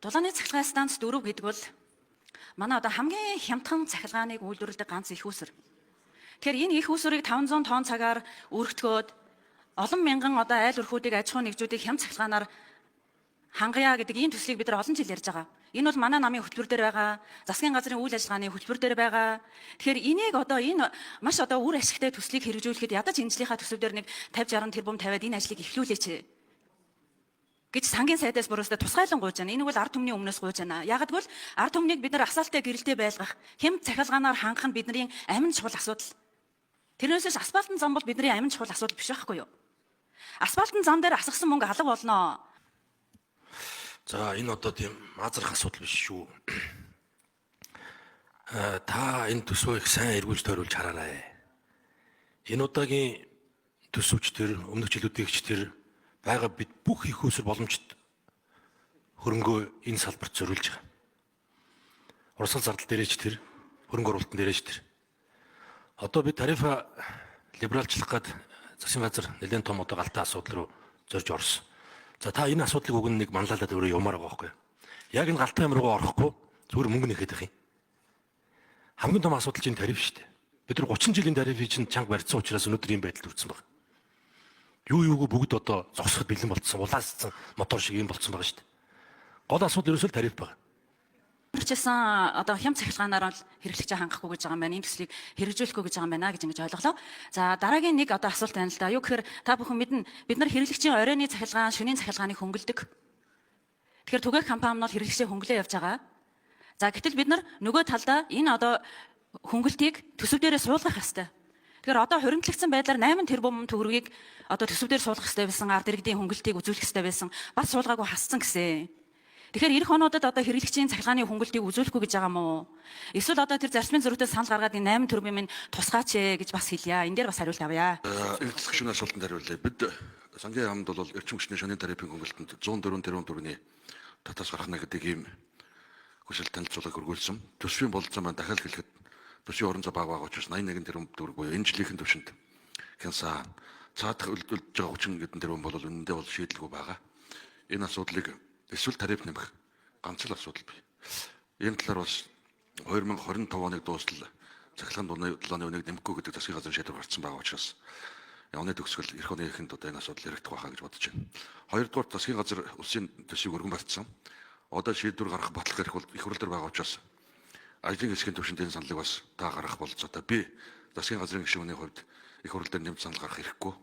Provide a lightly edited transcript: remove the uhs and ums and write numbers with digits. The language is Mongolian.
Дулааны цахилгаан станц 4 гэдэг бол манай одоо хамгийн хямдхан цахилгааныг үйлдвэрлэдэг ганц их үүсвэр. Тэгэхээр энэ их үүсвэрийг 500 тонн цагаар өргөтгөөд олон мянган одоо айл өрхүүдийг, аж ахуйн нэгжүүдийг хямд цахилгаанаар хангая гэдэг ийм төслийг бид нар олон жил ярьж байгаа. Энэ бол манай намын хөтөлбөр дээр байгаа, засгийн газрын үйл ажиллагааны хөтөлбөр дээр байгаа. Тэгэхээр энийг одоо энэ маш одоо үр ашигтай төслийг хэрэгжүүлэхэд ядаж энэ жилийнхаа төсөв дээр нэг 50 60 тэрбум тавиад энэ ажлыг эхлүүлээч гэж сангийн сайдаас бүрөөсөө тусгайлан гуйж байна. Энийг бол ард түмний өмнөөс гуйж байна. Яг гэвэл ард түмнийг бид нар асаалтай гэрэлтэй байлгах, хямд цахилгаанаар хангах нь бидний амин чухал асуудал. Тэрнээс асфальтын зам бол бидний амин чухал асуудал биш байхгүй юу? Асфальтын зам дээр асгасан мөнгө алга болно. За, энэ одоо тийм маазрах асуудал биш шүү. Та энэ төсвөө их сайн эргүүлж тойруулж хараарай. Энэ удаагийн төсөвч төр, өмнөх жилүүдийн ч тэр байгаа бид бүх их усэр боломжит хөрөнгөө энэ салбарт зориулж байгаа. Урсгал зардал дээрээч тэр, хөрөнгө оруулалтын дээрээч тэр. Одоо бид тарифа либералчлах гад засгийн газар нэлээд том одоо галтай асуудал руу зорж орсон. За, та энэ асуудлыг уг нь нэг манлайлаад өөрөө явмаар байгаа байхгүй юу? Яг энэ галтай юм руугаа орохгүй зүгээр мөнгө нэхэд байх юм. Хамгийн том асуудал чинь тариф шүү дээ. Бид нар 30 жилийн тарифыг чинь чанга барьсан учраас өнөөдөр ийм байдалд хүрсэн байна. Юу юугүй бүгд одоо зогсоход бэлэн болцсон, улаасцсан мотор шиг юм болцсон байгаа шүү дээ. Гол асуудал ерөөсөө л тариф байна. Орчилсан одоо хямд цахилгаанаар бол хэрэглэгчээ хангахгүй гэж байгаа юм байна. Энэ төслийг хэрэгжүүлэхгүй гэж байгаа юм байна гэж ингэж ойлголоо. За, дараагийн нэг одоо асуулт байна л да. Юу гэхээр та бүхэн мэднэ, бид нар хэрэглэгчийн оройны цахилгаан, шөнийн цахилгааныг хөнгөлдөг. Тэгэхээр түгээх компани нь бол хэрэглэгчээ хөнгөлөө явж байгаа. За, гэтэл бид нар нөгөө талдаа энэ одоо хөнгөлтийг төсөв дээрээ суулгах ёстой. Тэгэхээр одоо хуримтлагдсан байдлаар 8 тэрбум төгрөгийг одоо төсөв дээр суулгах ёстой байсан, ард иргэдийн хөнгөлтийг үзүүлэх ёстой байсан. Бас суулгаагүй хасцсан гэсэн. Тэгэхээр ирэх онуудад одоо хэрэглэгчийн цахилгааны хөнгөлтийг үзүүлэхгүй гэж байгаа юм уу? Эсвэл одоо тэр зарчмын зөрүүтэй санал гаргаад энэ 8 тэрбумын тусгаач ээ гэж бас хэлье. Энэ дээр бас хариулт авъя. Эрдэс гишүүний асуултанд хариулъя. Бид сангийн яамд бол эрчим хүчний шөнийн тарифын хөнгөлтөнд 104 тэрбум төгрөгийн татаас гаргана гэдэг ийм хүсэл танилцуулгыг өргүүлсэн. Төсвийн бололцоо маань дахиад хэлэхэд төсвийн орон зай бага байгаа учраас 81 тэрбум төгрөг буюу энэ жилийнхэн төвшөнд хянсаа. Цаадах үлдэж байгаа 30 хэдэн тэрбум бол үнэндээ бол шийдэлгүй байгаа. Энэ асуудлыг эсвэл тариф нэмэх ганц л асуудал бий. Энэ талаар бас 2025 оныг дуустал цахилгаан дулааны үнийг нэмэхгүй гэдэг засгийн газрын шийдвэр гарсан байгаа учраас оны төгсгөл эх оны эхэнд одоо энэ асуудал яригдах байхаа гэж бодож байна. Хоёрдугаар, засгийн газар улсын төсвийг өргөн барьсан. Одоо шийдвэр гаргах батлах эрх бол их хурл дээр байгаа учраас ажлын хэсгийн түвшинд энэ саналыг бас та гаргах бололцоотой. Би засгийн газрын гишүүний хувьд их хурл дээр нэмж санал гаргах эрхгүй.